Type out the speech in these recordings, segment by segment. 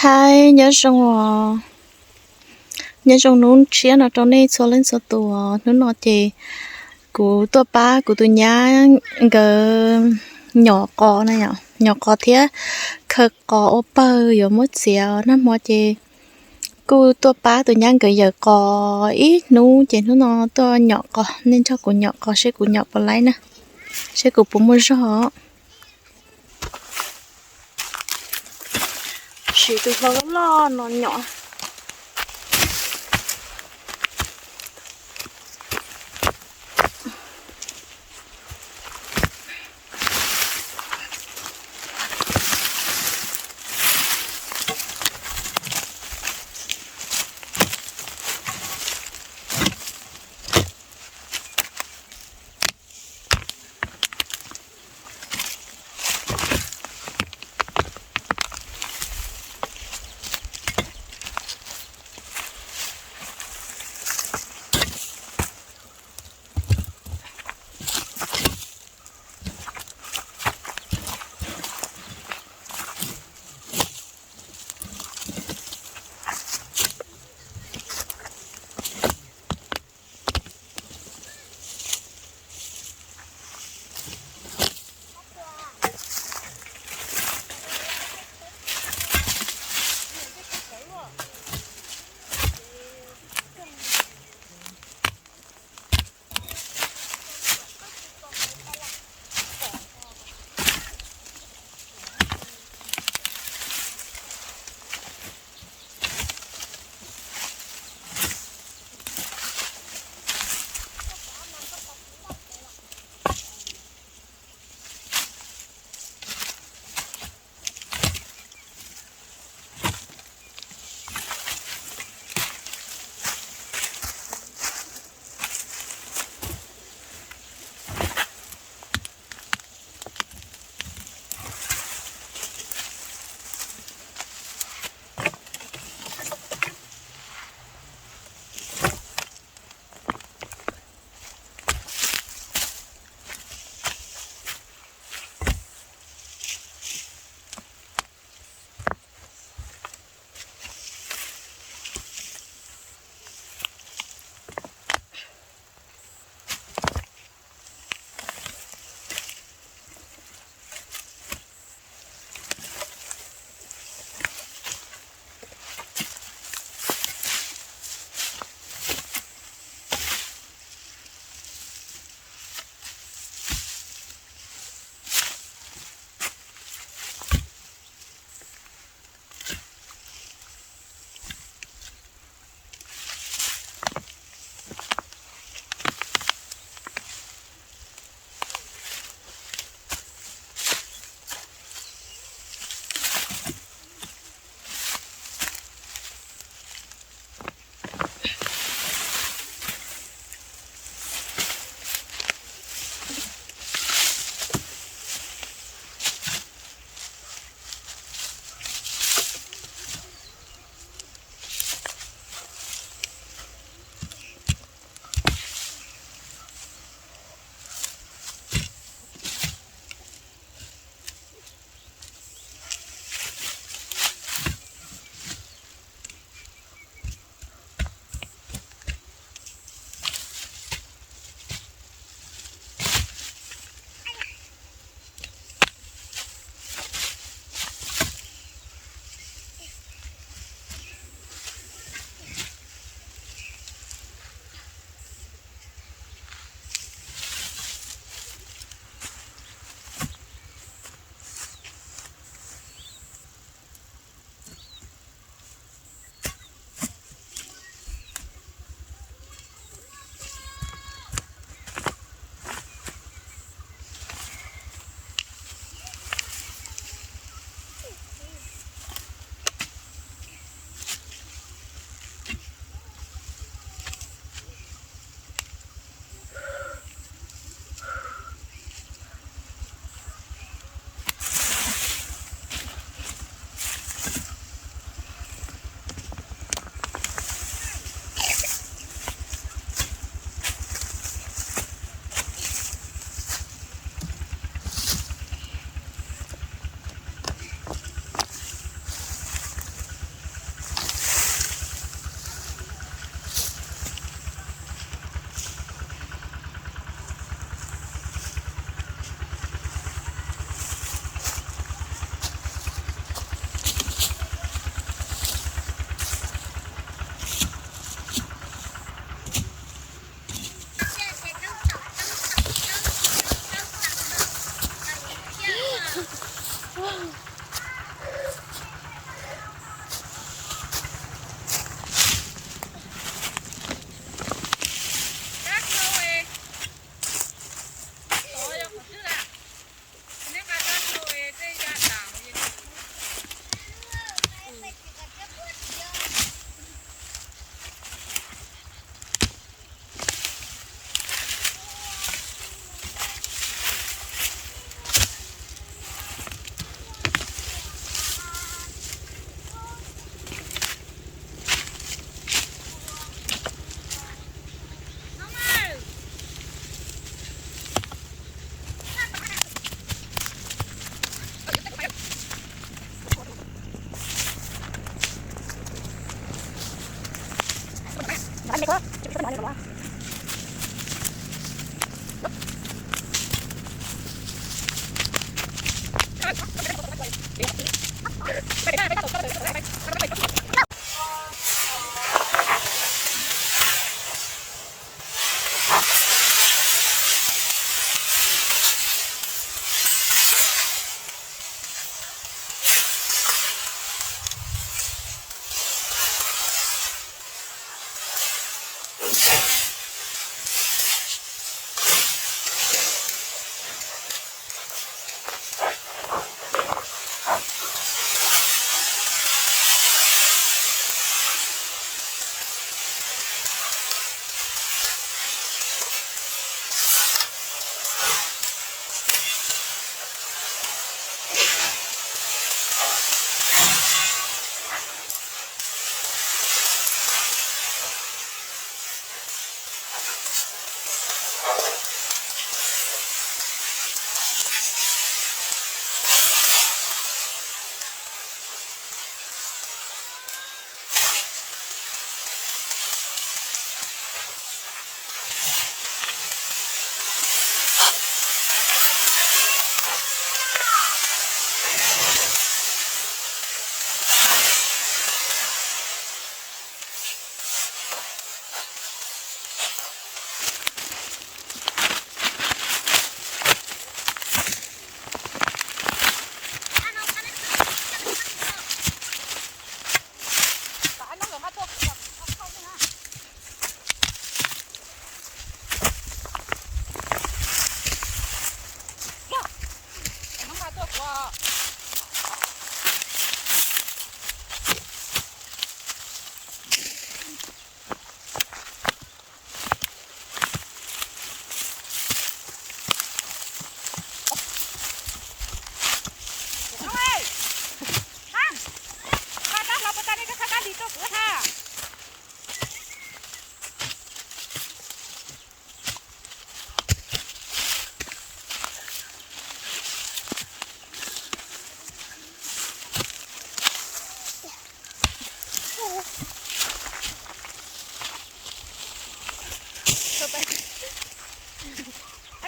Hais nyob zoo os, nyob zoo hnub tshiab no rau nej txhua leej txhua tus. Hnub no ces kuv tuaj pab kuv tus nyab nkawd nyom qos na, nyom qos thiab khaws qos ua pawg yuav muab txiav nag hmo ces kuj tuaj pab tus nyab nkawd yawm qos ib hnub ces hnub no tuaj nyom qos, nej nrog kuv nyom qos seb kuv nyom puas laib na, seb kuv puas muaj zog. Siv tus hlau loj loj no nyom.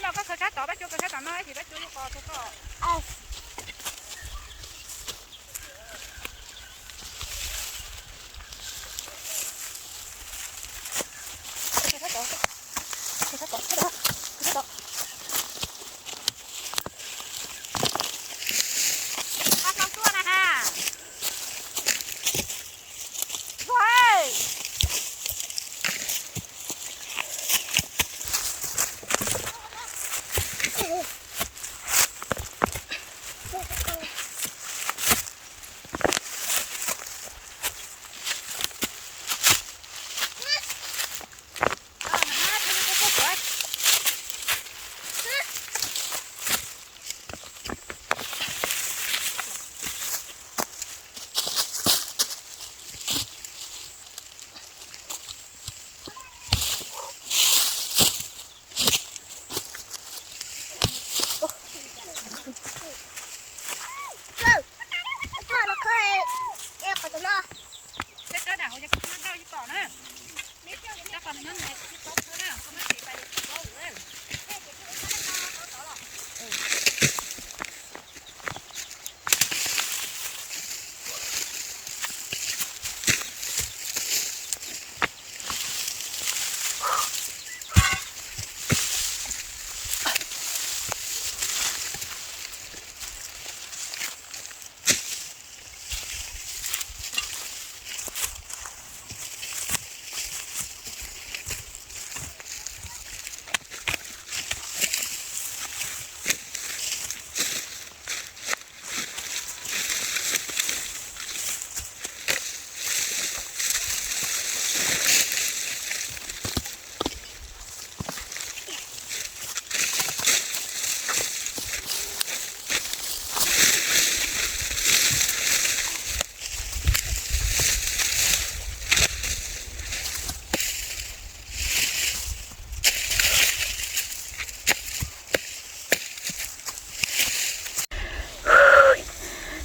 Los koj khaws sab tod, pab cuab khaws sab tom no, ib sim pab cuab lub qos rau koj.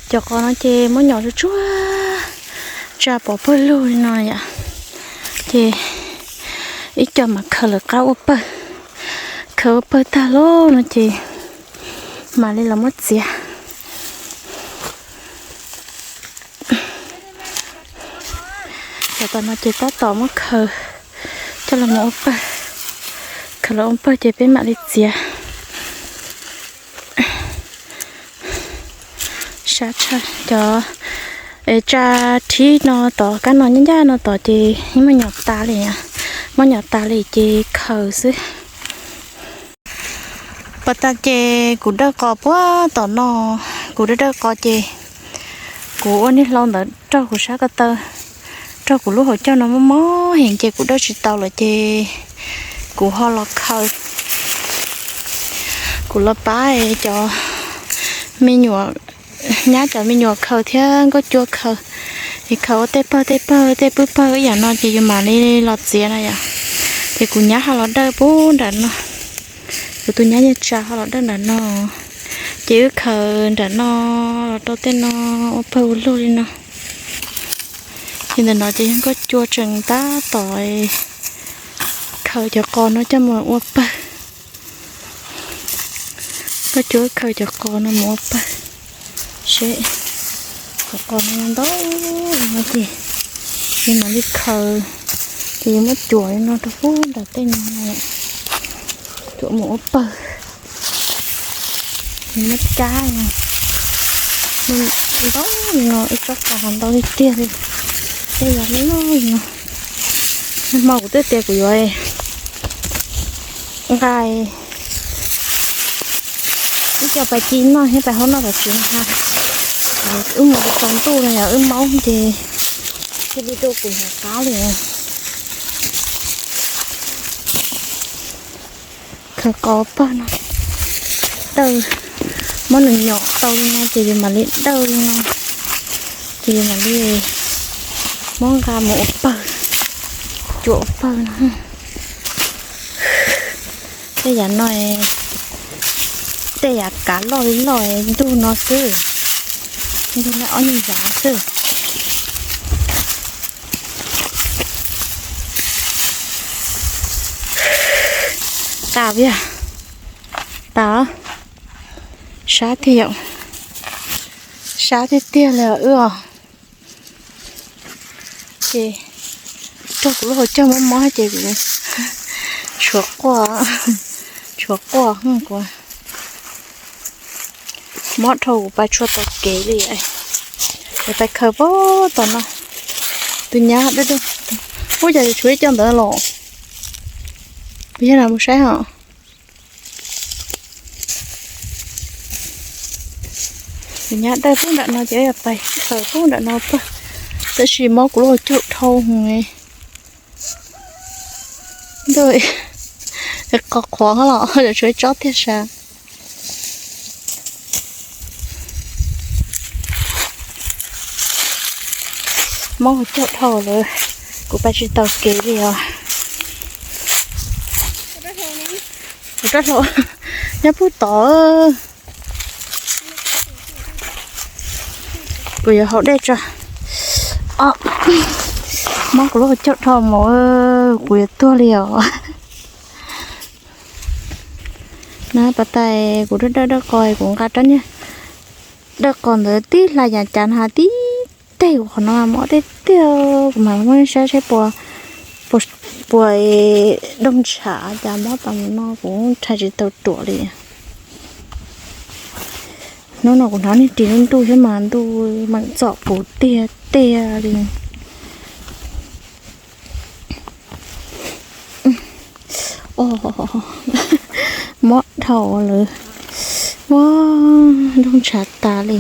Cov qos no ces muab nyom tsuag tsuag, tsa pov pawg lug li no yom. Ces ib co mam khaws lawv qab ua pawg, khaws ua pawg tag lawm no ces mam li los muab txiav. Cov tom no ces tab tom muab khaws coj los mus ua pawg. Khaws los ua pawg ces peb mam li txiav. Sab tshaj cov tsa thib no tod, kab no ncaj ncaj no tod ces yeej muab nyom tas li, muab nyom tas li ces khaws xwb. Pas tas ces kuv dawj qos puag tom no, kuv dawj dawj qos ces kuv ua niag hlau ntawd raug kuv sab ko taw, raug kuv lub hauv caug no mob mob heev ces kuv dawj tsis tau lawm ces kuv ho los khaws, kuv los pab cov me nyuam, nyab cov me nyuam khaws thiab nkauj cua khaws, es khaws ua tej pawg tej pawg tej pwb pawg ib yam no ces yus mam li los txiav na yom. Ces kuv nyab ho los dawj puag nram no, kuv tus nyab Nyiaj Tsa ho los dawj nram no, ces wb khaws nram no los rau tej no ua pawg ua luaj li no. Ces ntawm no ces yog nkauj cua tseem tab tom khaws cov qos no coj mus ua pawg. Nkauj cua khaws cov qos no mus ua pawg seb, cov qos no ntau no ces yus mam li khaws, ces yus muab cuam li no rau puag nram tej no, cuam mus ua pawg. Muab cab no, ntau li no ib tsob qos ntau tiag tiag li, tej yam loj li no. Nag hmo kuv twb tias kuv yuav nqa ib co pais ci noj thiab pais haub noj tom tsev ntag. Wb mus tsaus ntuj no yog wb maub ces thiaj li dua kuv hnov qab li. Khaws qos pawg no, dawj, muab nws nyom tau li no ces yus mam li dawj li no, ces yus mam li muab nqa mus ua pawg, cuam ua pawg no. Tej yam no, tej yam kav loj li loj ntuj no xwb, ntuj nyob ob nyuag yav xwb. Tas yog, tas, sab tiag yom, sab tiag tiag li wb os. Ces raug kuv lub hauv caug mob mob ces kuv tshuav quaj, tshuav quaj kuv. Mob dhau kuv pais tsis tau kev li. Kuv pais khaws puag tom no, tus nyab dawb dawb, ub, cas tshuav ib co ntawd los, kuv yog lam mus saib hos. Tus nyab dawb puag nram no ces yog pais khaws puag nram no pawg, tab sis mob kuv lub hauv caug dhau heev. Ntuj, qos qhuav los tshuav ib tsob tiag sav. Mob hauv caug dhau lawm, kuv pais tsis tau kev li os. Kuv rab hlau nyob puag tod. Kuv yuav haus dej tso. Mob kuv lub hauv caug dhau mas kuv yuav tuag li os. Na pas tas kuv dawj dawj dawj qos, kuv nqa rab niag dawj qos ntawd tib hla yam cas na tib teg kuv qhov no mas mob tiag tiag, kuv mam muab saib saib puas, puas dooj ntshav cas mob tas mus no kuv rhais tsis tau ruam li. Hnub no kuv hnov niag ris nruj nruj thiab mas ntuj meem txom kuv tiag tiag li. Mob dhau lawm, mob dooj ntshav tas li.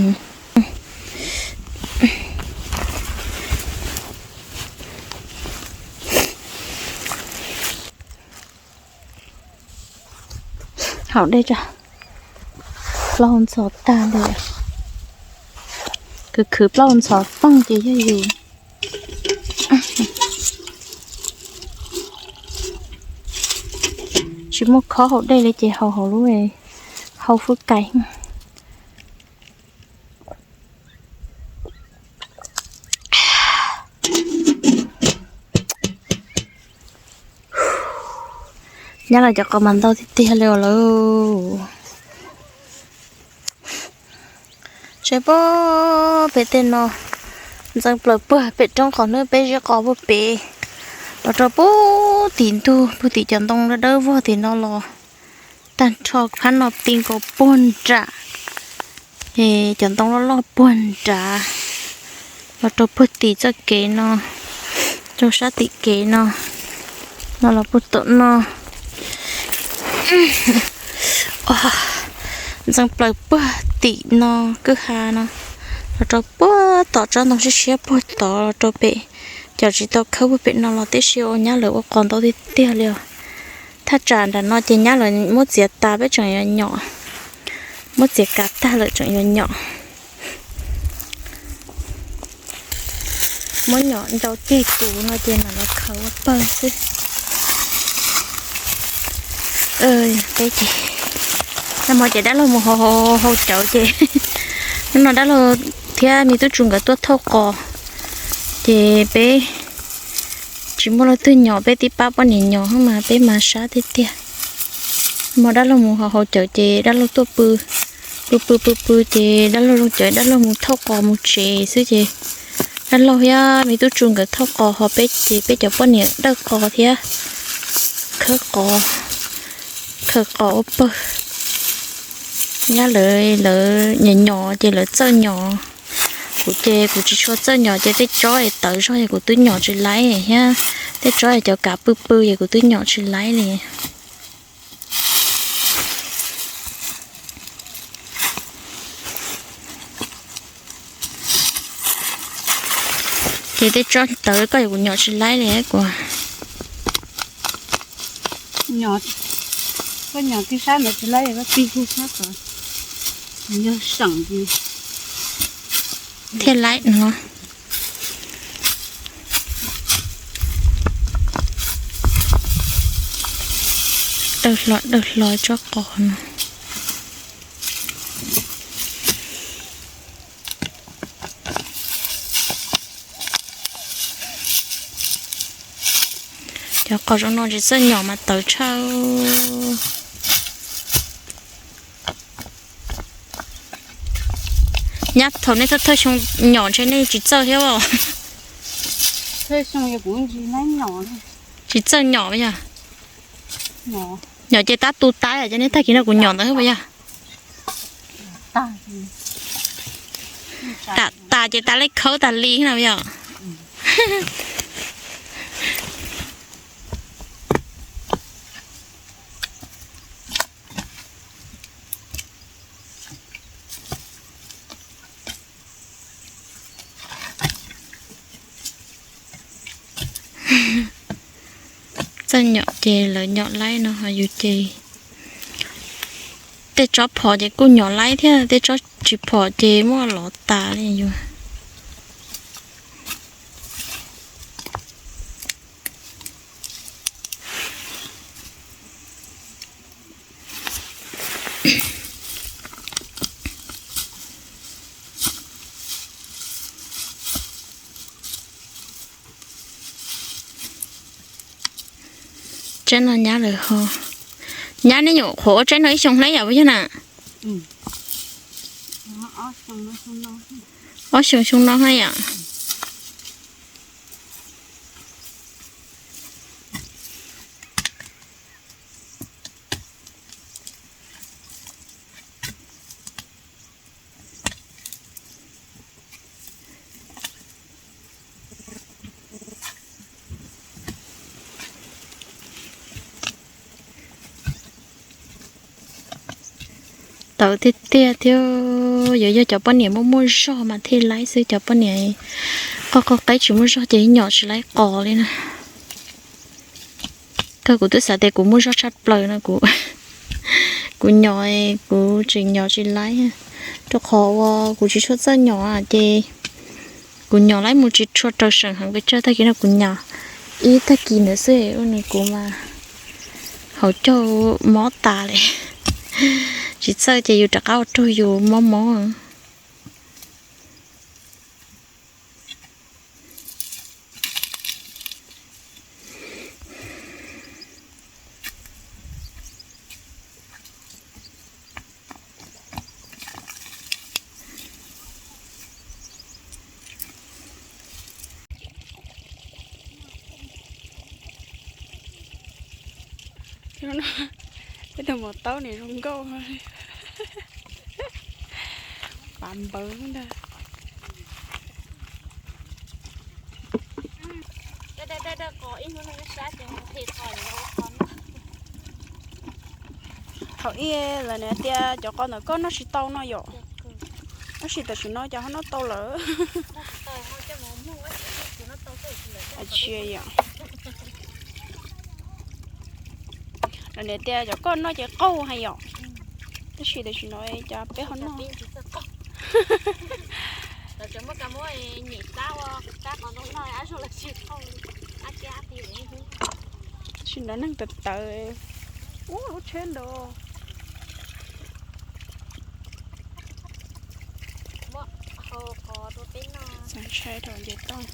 Haus dej tso, plaub ntxhov tag li, khwv khwv plaub ntxhov toog ces yog yus. Tsis muaj khob haus dej li ces haus hauv lub, hau fwb kais. Nyab los cov qos mas ntau tiag tiag li os lawm. Saib pob pem tej no, Ntxeev plaws puag pem roob qos hnub peb zeb qos puag pem los rau puag tim ntug puag tim cov ntoo dawb dawb vog tim no los tag nrho phab no ti nkaus puag nram, es cov ntoo loj loj puag nrad los rau puag tim txoj kev no, rau sab tim kev no, no los puag tom no. Ntxeev plaws puag tim no kwj ha no los rau puag tom tsob ntoo siab siab puag tod los rau pem. Cov tsis tau khawb puag pem no los tib si ua nyab lawv ua qos ntau tiag tiag li os. Thaj tsam nram no ces nyab lawv muab txiav tas peb tseem yuav nyom, muab txiav kav tag lawm tseem yuav nyom. Muab nyom ntau ceg kuv no ces mam los khaws ua pawg xwb. Peb ces, nag hmo ces dab laug mus hau hau cawv ces hnub no dab laug thiab me tub tsu nkawd tuaj thauj qos, ces peb tsis muaj leej twg nyom, peb tib pab poj niam nyom mas peb mas sab tiag tiag. Hmo dab laug mus hau hau cawv ces dab laug tuaj pw, pw pw pw pw ces dab laug zoo cawv dab laug mus thauj qos mus tsev xwb ces dab laug thiab me tub tsu nkawd thauj qos ho peb ces peb cov poj niam dawj qos thiab khawb qos, khaws qos ua pawg. Nyab lawv, lawv nyom nyom ces lawv txawj nyom. Kuv ces kuv tsis tshua txawj nyom ces tej tsob es tawv zog es kuv twb nyom tsis laib thiab, tej tsob es cov kav pw pw es kuv twb nyom tsis laib li. Ces tej tsob tawv koj yog kuv nyom tsis laib li kuv. Koj nyom kiag sab ntawd tsis laib, koj tig kiag sab tod, yog seem thiaj laib no. Dawb hlo dawb hlo tsob qos no. Cov qos zoo no tsis txawj nyom mas tawv tshaj. Nyab thaum nej thawj thawj xyoo nyom ntshe nej tsis txawj thiab os. Tsis txawj nyom yog? Nyom ces tab tu tab yom, ces nej tag kis no kuv nyom ntawd puas yog? Tam tas ces tas li khawb tas li na yom. Txawj nyom ces lawv nyom laib no ho yus ces tej tsob phom ces kuj nyom laib thiab, tej tsob tsis phom ces muab lov tas li yus. Tsaib no nyab lawm ho. Nyab, nej nyuam qhuav ua tsaib no ib xyoo hleb yom puas yog na? Ob xyoo xyoo no hleb yom. Tawv tiag tiag thiab, yuav yog cov poj niam muaj muaj zog mas thiaj laib xwb, cov poj niam qoj qoj qeb tsis muaj zog ces nyom tsis laib qos li na. Kawg kuv twb xav tias kuv muaj zog tshaj plaws no, kuv nyom, kuv tseem nyom tsis laib, rau qhov uas kuv tsis tshua txawj nyom ces kuv nyom laib mus tsis tshua raws seem heev pes tsawg, tag kis no kuv nyom ib tag kis ntawd xwb ua nws kuv mas hauv caug mob tas li. Tsis txawj ces yus rov qab ua raug yus mob mob. Peb tus maum taub nim zoo nkauj li. Pav npawv ntag. Thaum ub lawv niam tias cov qos ntawm koj noj tsis tau no yom. Tab sis tam sim no cas ho noj tau lawm. Cia yom. Lawv niam tias cov koj noj ces qaug heev yom. Tab sis tam sim no cas peb ho noj. Sim no neeg tawv tawv. Ub, lub tsheb ntawd. Xav ntshai rau nce toj.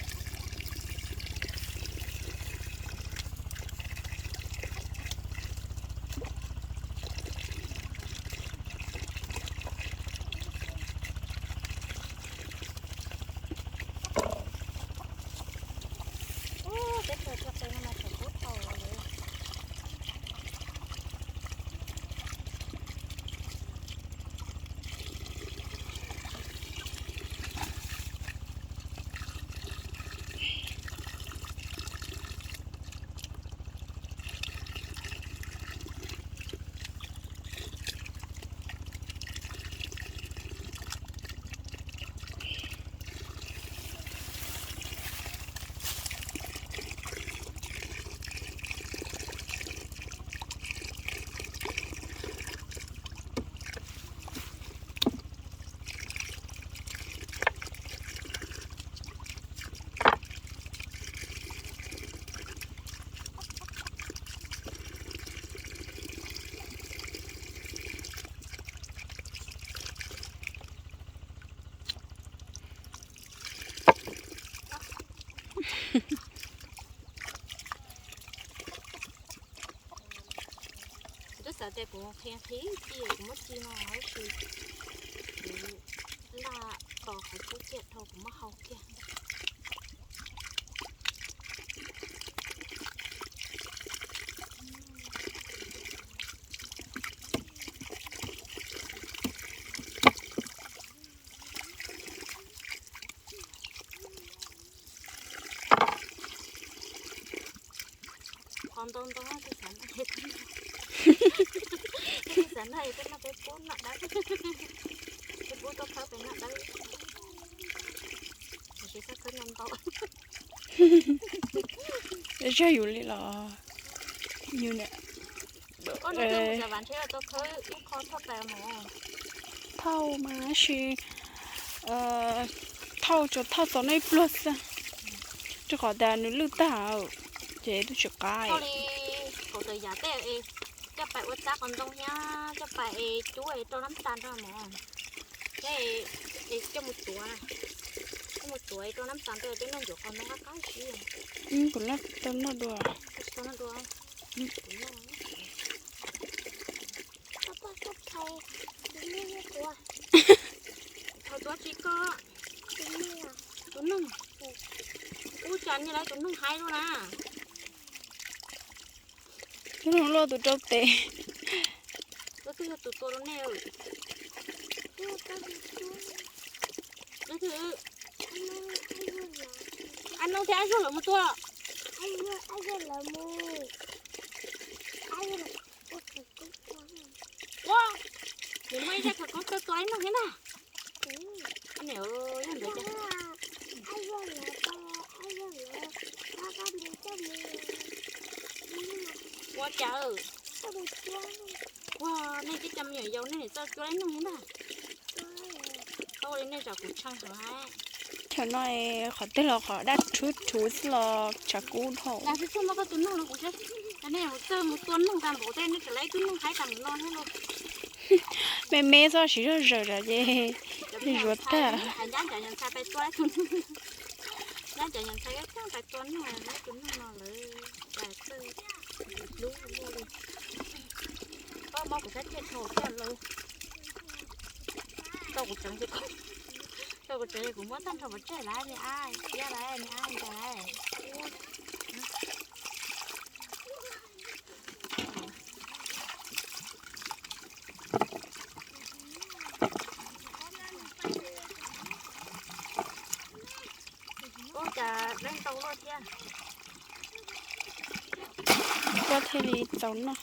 Kuv twb xav tias kuv qhia qhib ci, kuv muab ci no tab sis kuv laj tos qhov cub ciaj dhau kuv muab hau kiag. Qhov ntau ntau tsis xav noj, tsis xav noj, koj noj peb pub noj dawb, peb pub tuaj khawb peb noj dawb, tiam sis txhob khawb ntau ntau. Zaj yus li los yus niam. Thauj mas sis thauj tsuas thauj txog no ib pluag xwb, rau qhov tias nws lwj tag ces twb tsis qab. Coj pais ua txab qos ntoo thiab coj pais es cub es rau nab tas nrog mov. Thiab es coj mus tuav, coj mus tuav es rau nab tas nrog coj noj ncuav qos ntoo qab qab siab. Kuv laj tau noj dua. Tau noj dua. Thaum tuav tsis koj, tus noog, ub cas niag lawv tus noog hais lawm na. Tus noog luaj tus rau tes. Koj twb yog tus tua rau nej. Ab Noog thiab Ab Zuag lawv mus tua. Ua, nws muaj ib zaj khawv koob txawj tua Ab Noog thiab ntag. Yog ntawd, ua cas, ua nej tib co me nyuam yaus nej txawj tua Ab Noog thiab ntag. Ua li nej zam kuv tshee heev. Thaum no qhov twg los qhov dab rhuv rhuv xwb los tshav kub dhau. Nej mus txawj mus tua noog tag npaum tej nej tseem laib tub noog haib tag mus no thiab lauj. Me me txhob siv zog zawm zam ces zuav tag. Nyab cov nyuam ntxhais pais tua ib tug noog, nyab cov nyuam ntxhais pais tua noog, ib tug noog no lawv txawj hlub hlub li. Koj muab kuv sab ceg dhau thiab lawm. Tau kuv tsev, tau kuv tsev kuv muab tag nrho pov tseg lawm, me ab, iab lawm, me ab, ntsa lawm. Koj thiaj li txaus noj.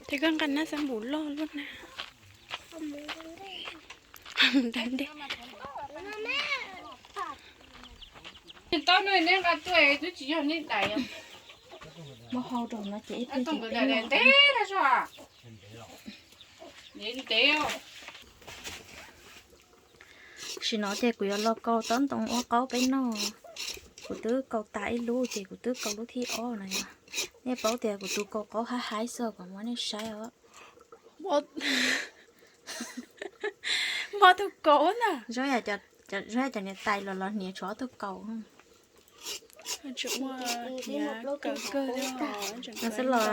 Ces koj nqa nab xab npum loj luaj na. Ntab ntej. Tau no neb nqa tuaj twb tsis yog neb dais. Muab hau rau no ces ib pliag ces peb noj. Sim no ces kuv yuav los kaus tob ntoo ua qaub peb noj. Kuv twb kaus tas ib lub ces kuv twb kaus lub thib ob na yom. Nej paub tias kuv tus kaus qaub haib haib xwb kom muab nej saib os. Npog tus kaus na. Zoo yam cov niam tais los los hniav tshuav ob tug kaus. No xwb los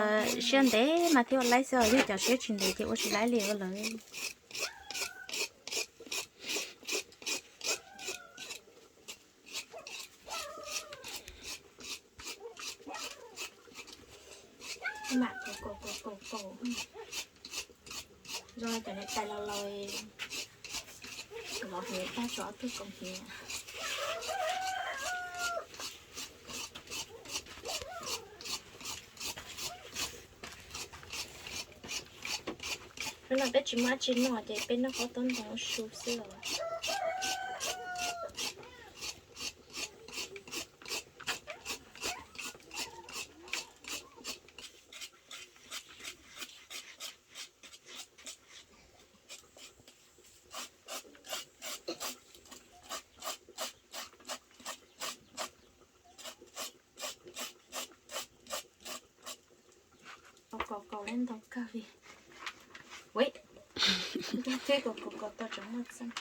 siab ntev mas thiaj ua laib xwb os, yog cov siab tsis ntev ces ua tsis laib li lawm. Mam kaus kaus kaus kaus. Zoo cov niam tais los los, los hniav tag tshuav ob tug kaus hniav. Hnub no peb tsis muaj dab tsi noj ces peb noj qaub tob ntoo su xwb os. Kaus kaus kaus li ntau kawg li. Ua, twb kaus kaus kaus tau tseem muaj txeeg.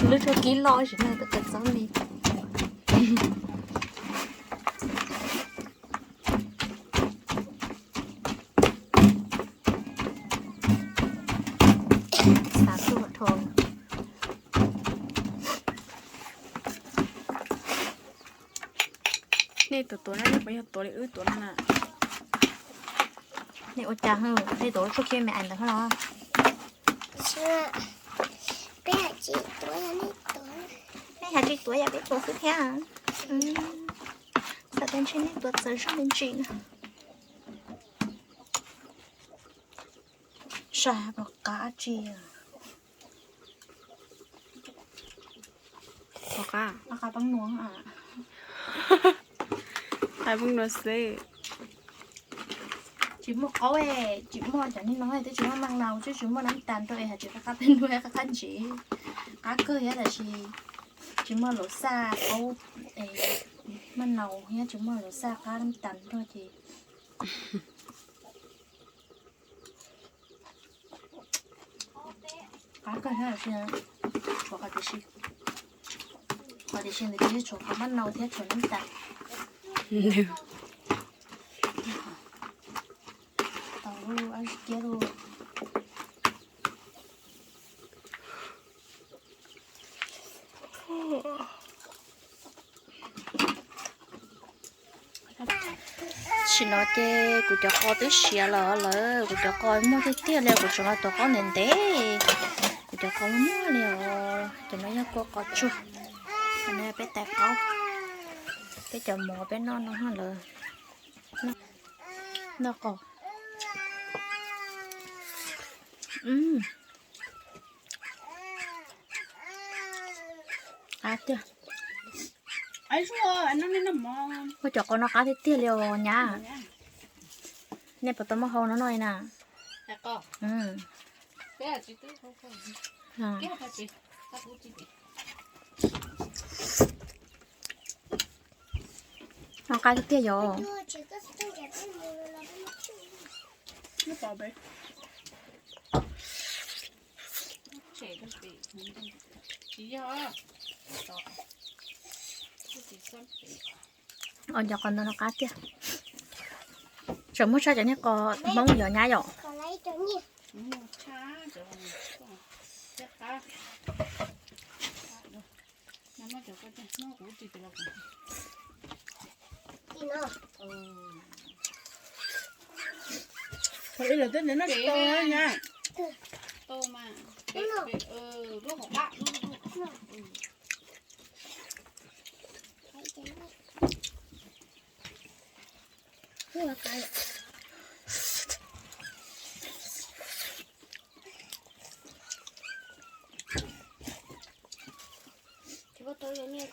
Lub tshuab kib loj sim no tau txob li. Xav tuaj dhau. Nej tuav tuav na, nej puas yog tuav li wb tuav no na? Nej ua cas tej tuav tshuaj khi me ais ntawd los? Peb hais tsis tuav, nej tuav, nej hais tsis tuav yog peb tuav xwb thiab. Xav tias ntshe nej tuav txawv zog me ntsis na. Sab puas qab tsi? Qab, qab poob nua, qab poob nua xwb. Tsis muaj qaub, tsis muaj cov niag no twb tsis muaj maj naus, twb tsis muaj nab tas rau es hais tsis qab qab peb nua qab qab ntsev. Qab kawg thiab tab sis tsis muaj luv xaj qaub, maj naus thiab tsis muaj luv xaj qab nab tas rau ces qab kawg thiab, tshuav qhov tiam sis, qhov tiam sis ntawd ces tshuav qhov maj naus thiab tshuav nab tas. Tau lub ab kiab lub. Tam sim no ces kuv cov qos twb siav lawm lawm, kuv cov qos muaj tiag tiag li, kuv tseem los tuav qaub ntev ntev, kuv cov qos muaj li os. Cov no yog kua qos tsuag, cov no yog peb tais qaub, peb cov mov peb noj no lawm. Noj qos. Qab tiag. Ua cov qos no qab tiag tiag li os nyab. Nej puas tau muab hau no noj li na? No qab tiag tiag yom. Os, cov qos ntawd no qab tiag. Tseem muab tshaj cov niag qos Hmoob yom nyab yom.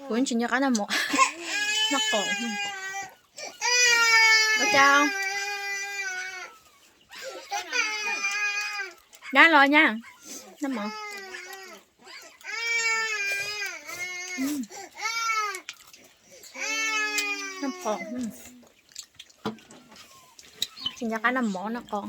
Kuv tsis nco qab noj mov, noj qos. Ua cas? Nyab los nyab, noj mov. Noj qos, tsis nco qab noj mov noj qos.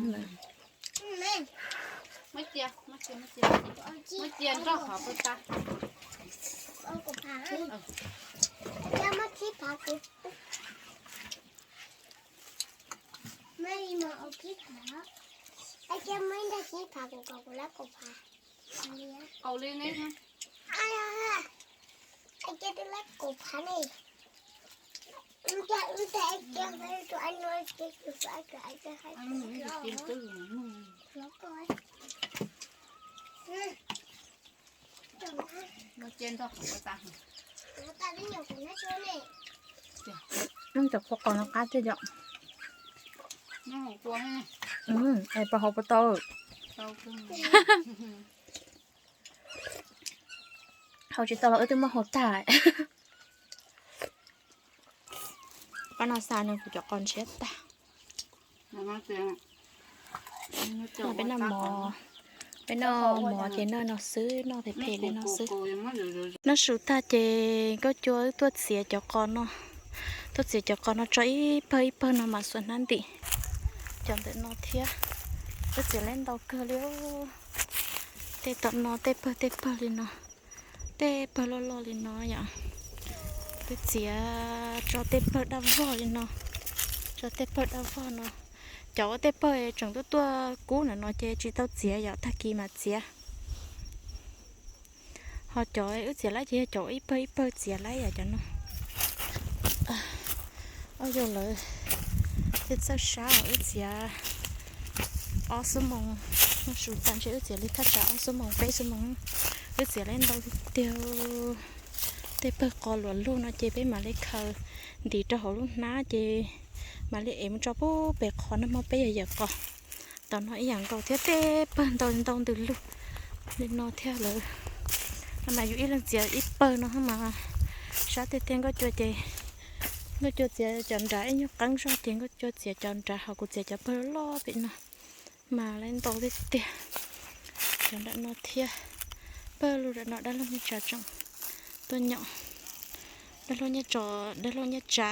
Cov qos no qab tiag yom. Es puas hau puas tau? Hau tsis tau los wb twb muab hau tag. Pab no xa no kuv cov qos ntshiab tag. Peb noj mov, peb noj mov ces noj no xwb, noj phem phem li no xwb. Noj su tag ces nkauj cua wb tuaj txiav cov qos no, tuaj txiav cov qos no tso ib pawg ib pawg no mas xuas hnab ntim cov ntawm no thiab. Wb txiav leb ntau kawg li, tej tom no tej pawg tej pawg li no, tej pawg loj loj li no yom. Wb txiav tso tej pawg daj vog li no, tso tej pawg daj vog no. Cov ua tej pawg tseem tuaj tuaj kub ntawm no ces tsis tau txiav yom, tag kis mam txiav. Ho cov wb txiav laib ces yog cov ib pawg ib pawg txiav laib yom, cov no. Ob yau lawv thiaj txawj sab os, wb txiav Ob xuab moos, noj su tas ntshe wb txiav li thaj tsam ob xuab moos peb xuab moos, wb txiav li ntau tiag tiag. Tej pawg qos luam lug no ces peb mam li khaws ntim rau hauv lub hnab ces mam li ev mus tso pub pem qhov nag hmo peb yog yawm qos. Tam no ib yam nkaus thiab, tej pawg ntau ntau ntws lug li no thiab lawm. No mas yus ib leeg txiav ib pawg no mas sab tiag tiag. Nkauj Cua ces, Nkauj Cua txiav cov nrad ib nyuag qeeb zog ces Nkauj Cua txiav cov nrad, ho kuv txiav cov pawg loj loj pem no mas li ntau tiag tiag. Cov nram no thiab, pawg lug nram no dab laug Nyiaj Tsa tseem tuaj nyom. Dab laug Nyiaj Tsa, dab laug Nyiaj Tsa,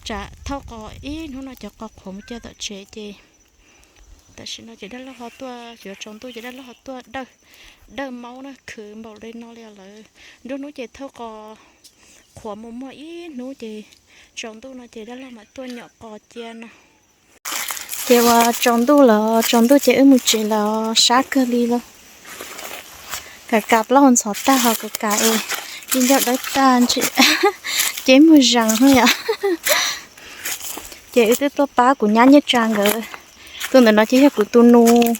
tsam thauj qos ib hnub no cov qos qhuav mus cia tom tsev ces tam sim no ces dab laug ho tuaj, yuav tsaus ntuj ces dab laug ho tuaj dawj, dawj maub na, khwv npaum li no li lawm. Nruab hnub ces thauj qos qhuav mus muaj ib hnub ces tsaus ntuj no ces dab laug mam tuaj nyom qos cia no. Ces uas tsaus ntuj los tsaus ntuj ces wb mus tsev los sab kawg li lauj. Kav kav plaub hau ntxhov tag ho kav kav es ib ncauj dawb tag ntshe ces muag zees yom. Ces wb twb tuaj pab kuv nyab Nyiaj Tsa nkawd. Tus ntawm no ces yog kuv tus nus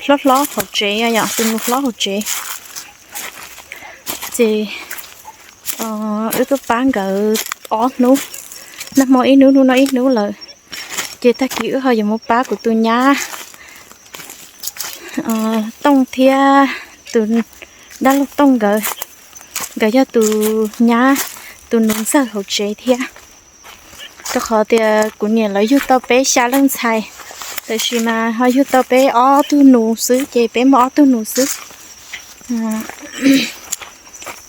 hlob hlob hauv tsev yom, tus nus hlob hauv tsev. Ces wb tuaj pab nkawd ob hnub, nag hmo ib hnub, hnub no ib hnub lawm. Ces tag kis wb ho yuav mus pab kuv tus nyab Tooj thiab tus dab laug Tooj nkawd. Nkawd yog tus nyab tus nus ntxawg hauv tsev thiab. Rau qhov tias kuv niam lawv yug tau peb xya leej ntxhais, tab sis mas ho yug tau peb ob tug nus xwb ces peb muaj ob tug nus xwb.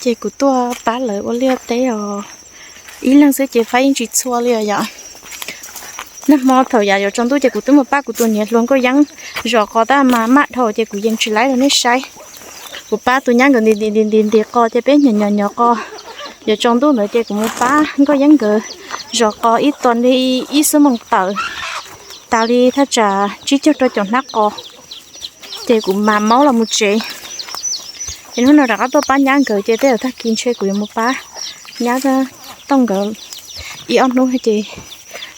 Ces kuv tuaj pab lawv ua liaj teb os, ib leeg xwb ces pab yeej tsis txhua li os yom. Nag hmo thaum yav yuav tsaus ntuj ces kuv twb mus pab kuv tus niam hluas Nkauj Yeeb zov qos tab mas maj dhau ces kuv yees tsis laib rau nej saib. Kuv pab tus nyab nkawd nti nti nti nti qos ces peb nyom nyom nyom qos. Yuav tsaus ntuj ntawd ces kuv mus pab Nkauj Yeeb nkawd zov qos ib tog li ib xuab moos tawm, tas li thaj tsam tsib caug rau caum hnab qos. Ces kuv mam maub los mus tsev. Ces hnub no rov qab tuaj pab nyab nkawd ces tej zaum tag kis ntshe kuv yuav mus pab nyab Tooj nkawd ib ob hnub ces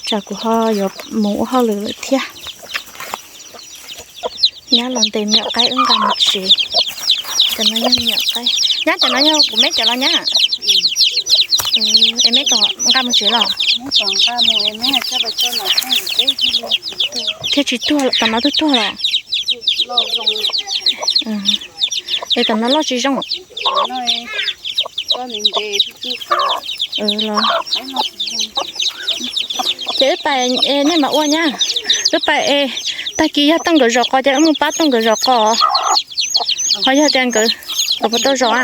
tsam kuv ho yuav mus ua hauj lwm lawm thiab. Nyab los ntes me nyuam qaib wb nqa mus tsev. Cov no yog me nyuam qaib. Nyab, cov no yog kuv meb cov los nyab? Es meb nqa mus tsev los? Thiaj tsis tuag, tom no twb tuag los? Es tom no loj tsis zoo. Los ces wb pais, nej mam ua nyab. Wb pais es tag kis yog Tooj nkawd zov qos ces wb mus pab Tooj nkawd zov qos. Ho yog tias nkawd, nkawd puas tau zov a?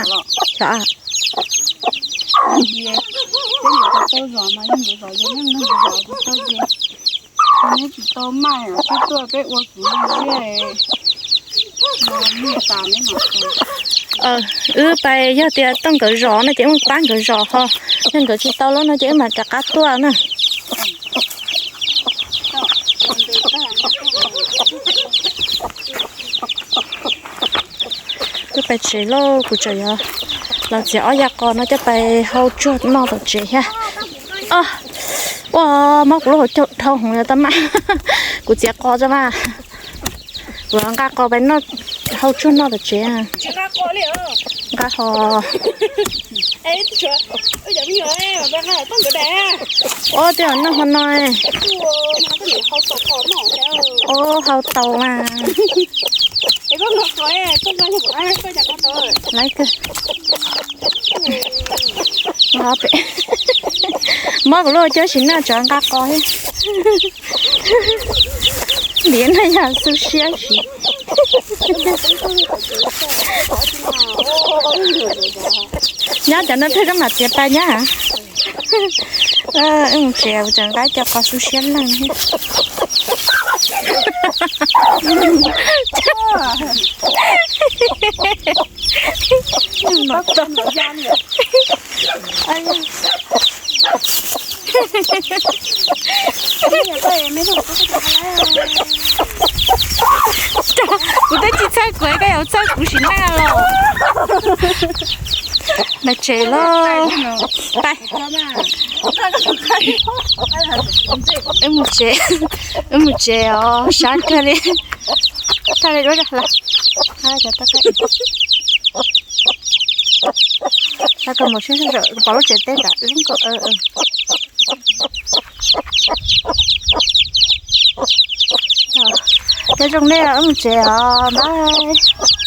Wb pais yog tias Tooj nkawd zov no ces wb mus pab nkawd zov, ho yog nkawd tsis tau lawm no ces wb mam rov qab tuaj na. Wb pais tsev lauj, kuv tseem yuav los txiav ob yav qos no coj pais hau tsuag noj tom tsev thiab. Ua, mob kuv lub hauv caug dhau heev li tab mas. Kuv txiav qos tso mas. Kuv nqa qos pais noj, hau tsuag noj tom tsev. Nqa ho. Ua, tej zaum noj ho no. Ua, hau tau mas. Laiv kawg. Nqa pem. Mob kuv lub hauv caug sim noj tsam nqa qos thiab. Ntiav no yog xu siab sim. Nyab, cov no pheej koj mam txiav pais nyab. Wb mus tsev, kuv tseem nqa cov qos xu siab leej thiab. Kuv twb tsis txhawj kuv, koj yuav txhawj kuv sim neej los. Mas tsev lauj, pais. Wb mus tsev, wb mus tsev os, sab kawg li. Thaj li duab rau hlais. Sab kawg, mus sib sab pom lub tsev teb ntawm zoo nkauj. Nyob zoo nej, wb mus tsev os, bye.